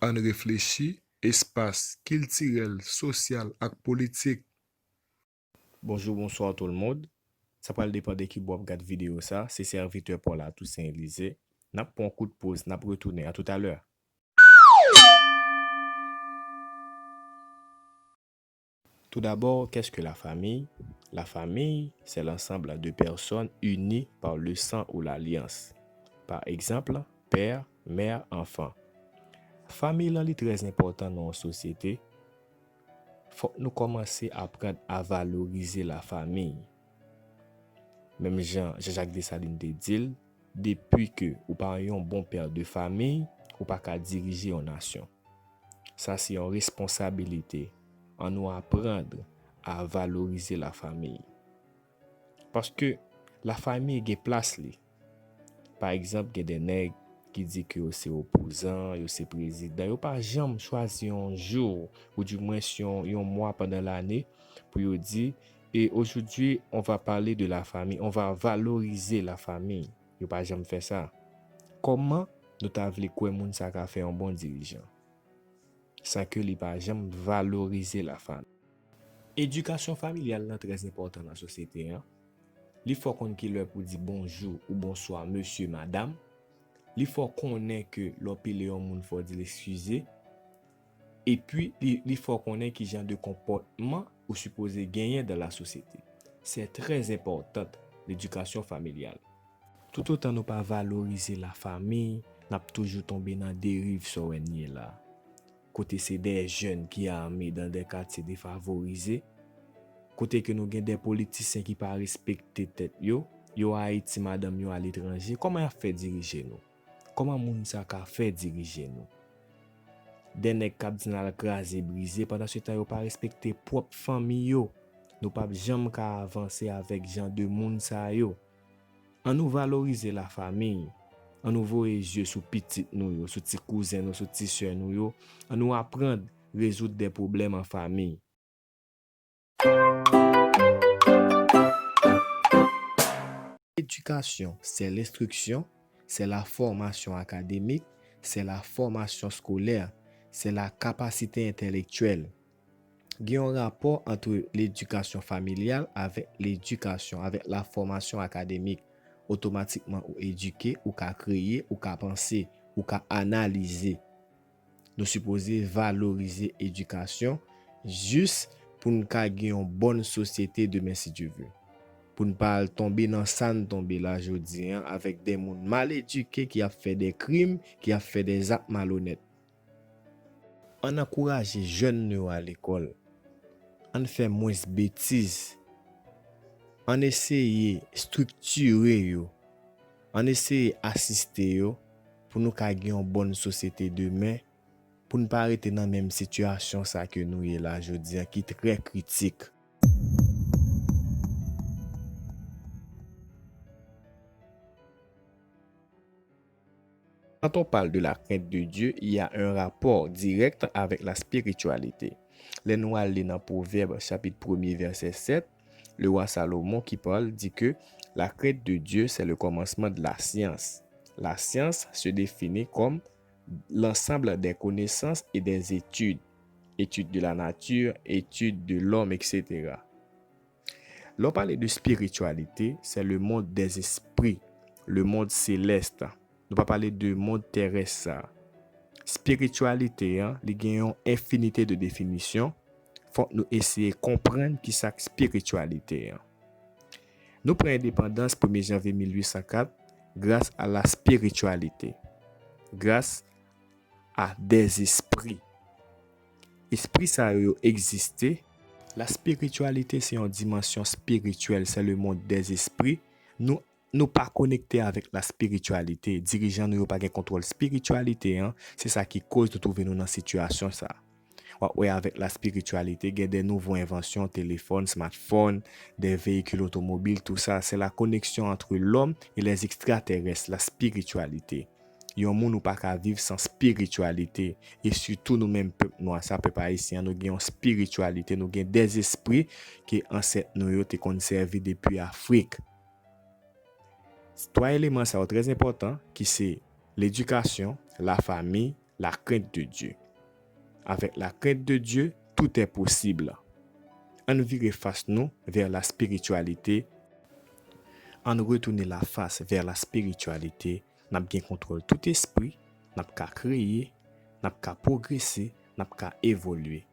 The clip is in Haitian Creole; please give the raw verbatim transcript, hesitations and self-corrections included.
Ann reflechi, espas kiltirèl, sosyal ak politik. Bonjou, bonswa tout le monde. Sa pral depann de ki bò w ap gad videyo sa. Se sèvitè pa w la, Toussaint Élisée. N ap pran yon kout poz, n ap retounen. A toutalè. Tout d'abord, qu'est-ce que la famille? La famille, c'est l'ensemble de personnes unies par le sang ou l'alliance. Par exemple, père, mère, enfant. Fanmi lan li trè enpòtan nan yon sosyete. Fòk nou kòmanse aprann a valorize lafanmi. Menm jan Jean-Jacques Dessalines te di l, depi ke ou pa yon bon pè de fanmi, ou pa ka dirije yon nasyon. Sa se yon responsabilite. Ann nou aprann a valorize lafanmi. Paske lafanmi gen plas li. Pa egzanp, gen de nèg ki di ke yo se opozan, yo se prezidan, yo pa janm chwazi yon jou, ou dimwens yon, yon mwa pandan lane, pou yo di, et aujourd'hui, on va parler de la famille, on va valoriser la famille. Yo pa janm fè sa. Kòman nou ta vle kwè moun sa ka fè yon bon dirijan? San ke li pa janm valorize lafanmi. Edikasyon familyal lan trè enpòtan nan sosyete an. Li fè w konn ki lè pou di bonjou ou bonswa, mesye, madanm. Li fè w konnen ke lè w pile yon moun, fò w di l eskize. Epi, li, li fè w konnen ki jan de konpòtman ou sipoze genyen dans la société. C'est très important, l'éducation familiale. Toutotan nou pa valorize lafanmi, n ap toujou tonbe nan deriv sa w wè n ye la. Kote se de jèn ki ame dans des quartiers défavorisés, kote ke nou gen de politisyen ki pa respekte tèt yo, yo Ayiti, madanm yo aletranje, kòman y ap fè dirije nou? Kòman moun sa ka fè dirije nou? De nèg k ap di n al kraze brize, pandansetan yo pa respekte pwòp fanmi yo. Nou p ap janm ka avanse avèk jan de moun sa yo. Ann nou valorize lafanmi. Ann nou voye zye sou pitit nou yo, sou ti kouzen nou, sou ti sè nou yo. Ann nou aprann rezoud de pwoblèm an fanmi. L'éducation, c'est l'instruction, c'est la formation académique, c'est la formation scolaire, c'est la capacité intellectuelle. Gen yon rapò ant ledikasyon familyal avèk ledikasyon, avèk la formation académique. Otomatikman ou edike, ou ka kreye, ou ka panse, ou ka analize. Nou sipoze valorize edikasyon jis pou n ka gen yon bòn sosyete demen, si Dye vle. Pou n pa al tonbe nan sa n tonbe la jodi an, avèk de moun mal edike ki ap fè de krim, ki ap fè de zak malonèt. Ann ankouraje jèn nou yo al lekòl. Ann fè mwens betiz. Ann eseye estriktire yo. Ann eseye asiste yo pou nou ka gen yon bòn sosyete demen, pou n pa rete nan menm sitiyasyon sa ke nou ye la jodi an ki trè kritik. Quand on parle de la crainte de Dieu, il y a un rapport direct avec la spiritualité. Lè nou al li nan Pwovèb chapit premye vèsè sèt, le roi Salomon ki pale di ke la crainte de Dieu, c'est le commencement de la science. La science se définit comme l'ensemble des connaissances et des études, études de la nature, études de l'homme, et cetera. Lè w pale de spirityalite, c'est le monde des esprits, le monde céleste. Nou pa pale de mond terès sa. Spirityalite an, li gen yon enfinite de definisyon. Fòk nou eseye konprann ki sa k spirityalite an. Nou pran endepandans premye janvye mil uit san kat gras a la spirityalite, gras a dèzespri. Espri sa yo, yo egziste. La spirityalite se yon dimansyon spirityèl, c'est le monde des esprits. Nou, nou pa konekte avèk la spirityalite. Dirijan nou yo pa gen kontwòl spirityalite an. Se sa ki koz nou twouve nou nan sitiyasyon sa. W ap wè avèk la spirityalite, gen de nouvo envansyon, telefòn, smartphone, de veyikil otomobil, tou sa. C'est la connexion entre l'homme et les extraterrestres, la spirityalite. Yon moun ou pa ka viv san spirityalite. E sitou nou menm pèp nwa sa, pèp ayisyen an, nou gen yon spirityalite, nou gen dèzespri ke ansèt nou yo te konn sèvi depi Afrik. Twa eleman sa yo trè enpòtan, ki se ledikasyon, lafanmi, la crainte de Dieu. Avec la crainte de Dieu, tout est possible. Ann vire fas nou vè la spirityalite. Ann retounen la fas vè la spirityalite. N ap gen kontwòl tout espri. N ap ka kreye. N ap ka pwogrese. N ap ka evolye.